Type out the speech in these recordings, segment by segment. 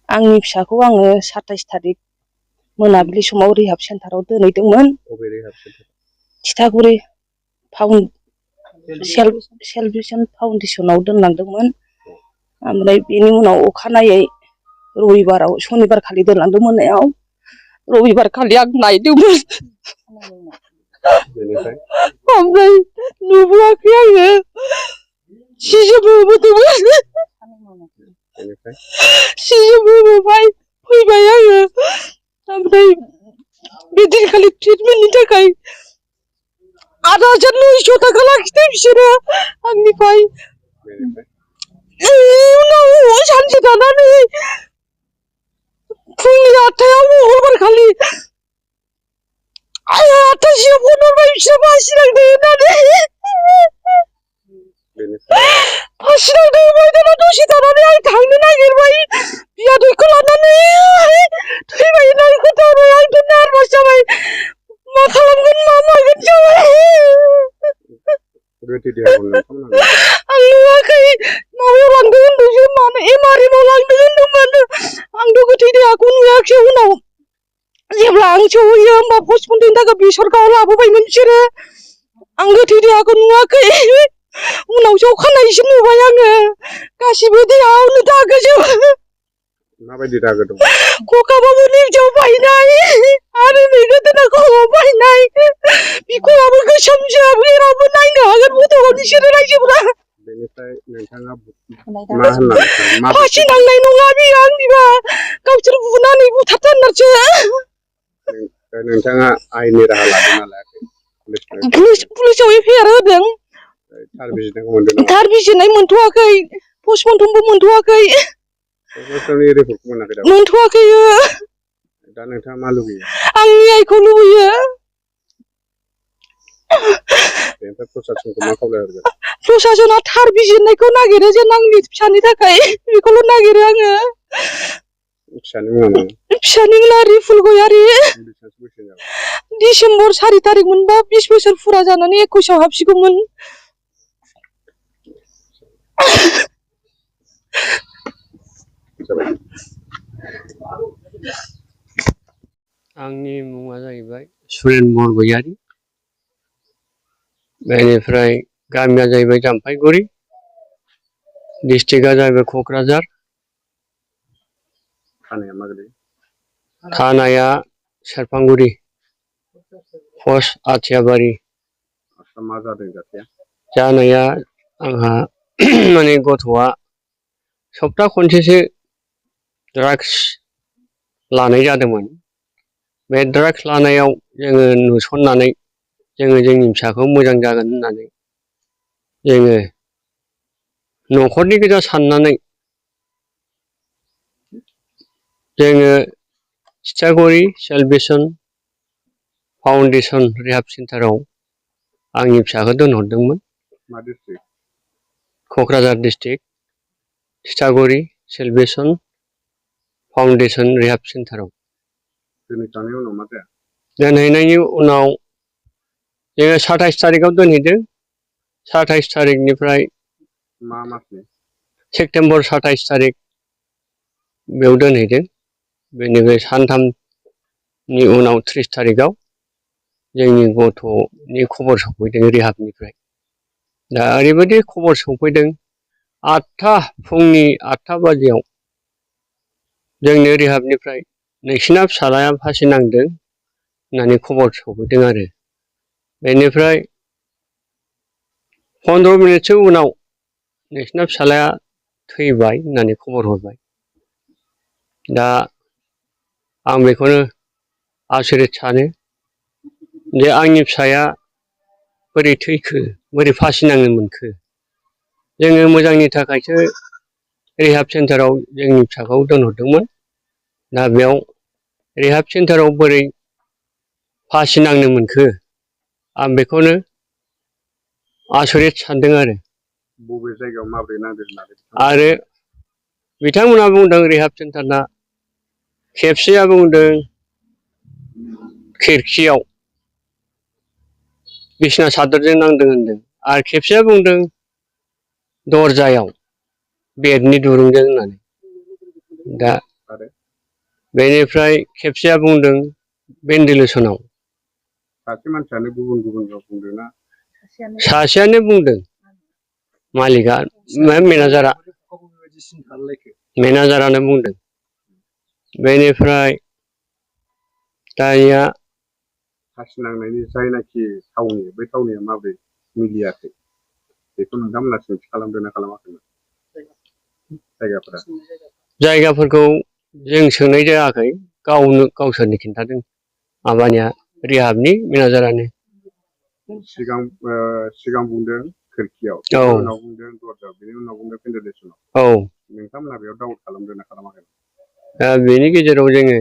आंनि फिसाखौ आङो 27 थारिख मोनाबिलि समाव रिहाब सेन्टाराव दोनहैदोंमोन। थिथागुरि सेल्फ फाउन्डेसनाव दोनलांदोंमोन। ओमफ्राय बेनि उनाव अखानायै रबिबाराव सनिबार खालि दोनलांदों मोनायाव। रबिबार खालि आं नायदोंमोन। ओमफ्राय नुबोआखै आङो सिजोबो होबोदोंमोन। सिजोबो होबोबाय फैबाय आङो। ओमफ्राय बे दिनखालि ट्रिटमेन्टनि थाखाय 8,900 थाखा लाखिदों बिसोरो आंनिफ्राय। उनाव सानसे थानानै फुंनि 8टायाव मंगलबार खालि 8टासोआव फन हरबाय बिसोर बासिनांदों होननानै। बासिनांदों ओमफ्राय दाना दसे थानानै आं थांनो नागिरबाय बियादैखौ लानानै थैबाय होननानै खोन्थाहरबाय। आंथ' नार्भास जाबाय, मा खालामगोन मा मागोन जाबाय। आं नुवाखै माबायाव लांदों होनदोंसो, मानो MRM आव लांदों होनदोंमोन। आंथ' गोथै देहाखौ नुवाखिसै। उनाव जेब्ला आं सहैयो होमबा पस्टमर्टेमनि थाखाय बेसरगावआव लाबोबायमोन बिसोरो। आं गोथै देहाखौ नुवाखै। उनावसो अखानायैसो नुबाय आङो। गासिबो देहायावनो दागोजोब। माबायदि दागो दं? खखाबाबो लेन्जायाव बायनाय आरो नै गोदोना खर'आव बायनाय। बिखङाबो गोसोमजोब, जेरावबो नायनो हागोन फट'खौ बिसोरो रायजोफोरा। बेनिफ्राय नोंथाङा मा होननानै सानो? फासि नांनाय नङा बियो आंनिबा, गावसोर बुनानै बुथारथारनासो। नोंथाङा आयेननि राहा लादों ना लायाखै? पुलिसाव FIR होदों। थार बिजिरनाय मोनथ'वाखै, पस्टमर्टेमबो मोनथ'वाखै। मोनथ'वाखै। दा नोंथाङा मा लुबैयो? आं न्यायखौ लुबैयो। बेनिफ्राय प्रसासनखौ मा खावलायहरगोन? प्रसासना थार बिजिरनायखौ नागिरो जेन आंनि फिसानि थाखाय, बेखौल' नागिरो आङो। फिसानि मुङा मा? फिसानि मुङा रिफुल गयारि। डिसेम्बर 4 थारिख मोनबा 20 बोसोर फुरा जानानै 21आव हाबसिगौमोन। आंनि मुङा जाहैबाय सुरेन बरगयारि। बेनिफ्राय गामिया जाहैबाय जाम्फाइगुरि, डिस्ट्रिक्टआ जाहैबाय क'क्राझार। थानाया सेरफांगुरि, पस्ट आथियाबारि। मा जादों जाथाया? जानाया आंहा माने गथ'आ सप्ता खनसेसो ड्राग्स लानाय जादोंमोन। बे ड्राग्स लानायाव जोङो नुसननानै जोङो जोंनि फिसाखौ मोजां जागोन होननानै जोङो न'खरनि गोजा साननानै जोङो थिथागुरि सेल्फेसन फाउन्डेसन रिहाब सेन्टाराव आंनि फिसाखौ दोनहरदोंमोन। मा डिस्ट्रिक्ट? क'क्राझार डिस्ट्रिक्ट, थिथागुरि सेल्फेसन फाउन्डेसन रिहाब सेन्टाराव। दोनहैखांनायनि उनाव मा जाया? दोनहैनायनि उनाव जोङो 27 थारिखआव दोनहैदों। 27 थारिखनिफ्राय मा मासनि? सेप्तेम्बर 27 थारिख बेयाव दोनहैदों। बेनिफ्राय सानथामनि उनाव 30 थारिखआव जोंनि गथ'नि खबर सफैदों रिहाबनिफ्राय। दा ओरैबायदि खबर सफैदों, फुंनि 8 बाजियाव जोंनो रिहाबनिफ्राय नोंसिना फिसालाया फासि नांदों होननानै खबर सफैदों आरो। बेनिफ्राय 15 मिनिटसो उनाव नोंसिना फिसालाया थैबाय होननानै खबर हरबाय। दा आं बेखौनो आसरित सानो जे आंनि फिसाया बोरै थैखो, बोरै फासि नांनो मोनखो। जोङो मोजांनि थाखायसो रिहाब सेन्टाराव जोंनि फिसाखौ दोनहरदोंमोन। दा बेयाव रिहाब सेन्टाराव बोरै फासि नांनो मोनखो, आं बेखौनो आसरित सानदों आरो। बबे जायगायाव माबोरै नांदों होननानै? आरो बिथांमोनहा बुंदों रिहाब सेन्टारना, खेबसेया बुंदों खिरखियाव बिसना सादरजों नांदों होनदों, आरो खेबसेया बुंदों दरजायाव बेटनि दुरुंजों होननानै। दा आरो बेनिफ्राय खेबसेया बुंदों भेन्टिलेसनाव सासे मानसियानो गुबुन गुबुन राव बुंदोंना सासेयानो बुंदों मालिकआ मेनेजारानो बुंदों बेनिफ्राय दानिया फासि नांनायनि जायनाखि थावनि बै थावनिया माबोरै मिलियाखै बेखौ नोंथांमोना सोंथि खालामदोंना खालामाखैमोन जायगाफोरखौ जों सोंनाय जायाखै गावसोरनो खिन्थादों माबानिया रिहाबनि मेनेजारानो सिगां बुंदों खोरखियाव औ उनाव बुंदों दरजायाव बिनि उनाव बुंदों भेन्टिलेसनाव औ नोंथांमोना बेयाव डाउट खालामदोंना खालामाखै दा बेनि गेजेराव जोङो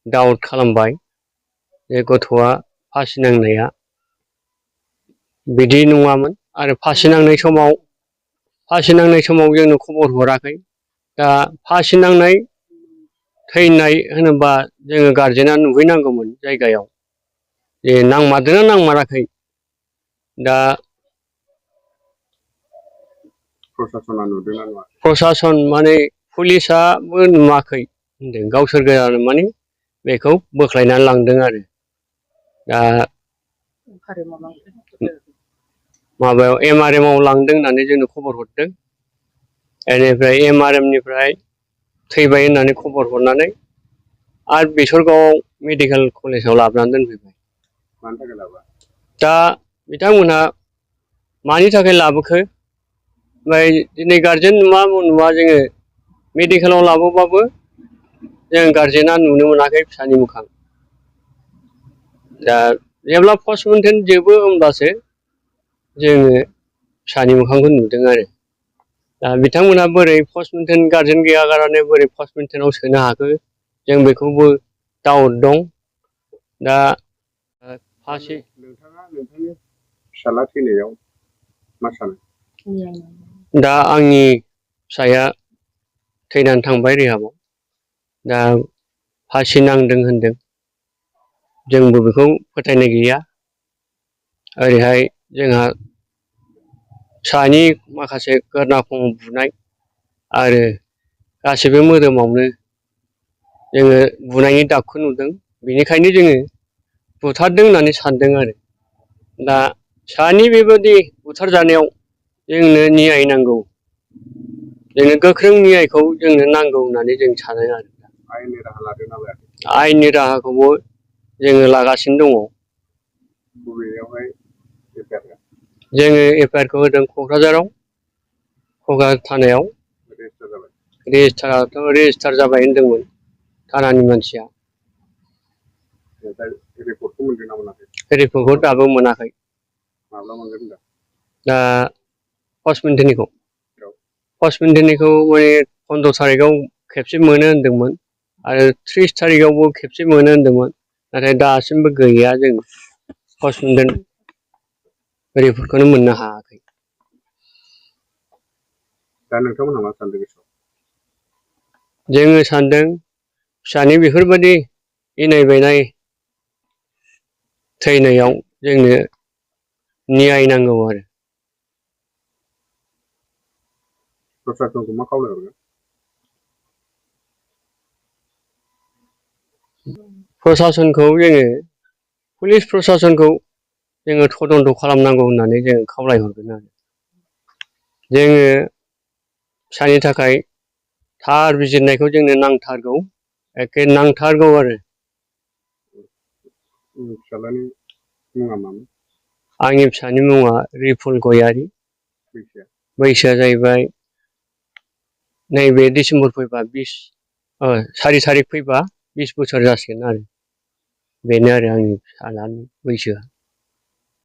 डाउट खालामबाय जे गथ'आ फासि नांनाया बिदि नङामोन आरो फासि नांनाय समाव जोंनो खबर हराखै दा फासि नांनाय थैनाय होनोबा जोङो गारजेना नुहैनांगौमोन जायगायाव जे नांमारदोंना नांमाराखै दा प्रसासना नुदोंना नुवाखै प्रसासन माने पुलिसाबो नुवाखै होनदों गावसोर गोजानो माने बेखौ बोख्लायनानै लांदों आरो दा माबायाव MRM आव लांदों होननानै जोंनो खबर हरदों बेनिफ्राय MRM निफ्राय थैबाय होननानै खबर हरनानै आरो बेसरगावआव मेडिकेल कलेजाव लाबोनानै दोनफैबाय मानि थाखाय लाबोआ दा बिथांमोनहा मानि थाखाय लाबोखो ओमफ्राय दिनै गारजेन नुवा जोङो मेडिकेलाव लाबोबाबो जों गारजेना नुनो मोनाखै फिसानि मोखां दा जेब्ला पस्टमर्टेम जोबो होमब्लासो जोङो फिसानि मोखांखौ नुदों आरो दा बिथांमोनहा बोरै पस्टमर्टेम गारजेन गैया गारनानै बोरै पस्टमर्टेमाव सोनो हाखो जों बेखौबो डाउट दं दा फासि नोंथाङा नोंथांनि फिसाला थैनायाव मा सानो दा आंनि फिसाया थैनानै थांबाय रिहाबाव दा फासि नांदों होनदों जोंबो बेखौ फोथायनाय गैया ओरैहाय जोंहा फिसानि माखासे गोरनाखं बुनाय आरो गासिबो मोदोमावनो जोङो बुनायनि दागखौ नुदों बेनिखायनो जोङो बुथारदों होननानै सानदों आरो दा फिसानि बेबायदि बुथारजानायाव जोंनो नियाय नांगौ जोंनो गोख्रों नियायखौ जोंनो नांगौ होननानै जों सानो आरो आयेननि राहा लादोंना लायाखै आयेननि राहाखौबो जोङो लागासिनो दङ बबेयावहाय जोङो FIR खौ होदों क'क्राझार थानायाव रेजिस्टार जाबाय होनदोंमोन थानानि मानसिया रिपर्टखौ मोनदों ना मोनाखै रिपर्टखौ दाबो मोनाखै माब्ला मोनगोन होनदों दा पस्टमर्टेमनिखौ माने 15 थारिखआव खेबसे मोनो होनदोंमोन आरो 30 थारिखआवबो खेबसे मोनो होनदोंमोन नाथाय दासिमबो गैया जों पस्टमर्टेम रिपर्टखौनो मोननो हायाखै दा नोंथांमोनहा मा सानदों गोसोआव जोङो सानदों फिसानि बेफोरबायदि इनाय बायनाय थैनायाव जोंनो नियाय नांगौ आरो प्रसासनखौ मा खावलायहरगोन प्रसासनखौ जोङो पुलिस प्रसासनखौ जोङो तदन्त खालामनांगौ होननानै जोङो खावलायहरगोन आरो जोङो फिसानि थाखाय थार बिजिरनायखौ जोंनो नांथारगौ एखे नांथारगौ आरो फिसालानि मुङा मामोन आंनि फिसानि मुङा रिफुल गयारि बैसोआ जाहैबाय नैबे डिसेम्बर फैबा 4 थारिख फैबा 20 बोसोर जासिगोन आरो बेनो आरो आंनि फिसालानि बैसोआ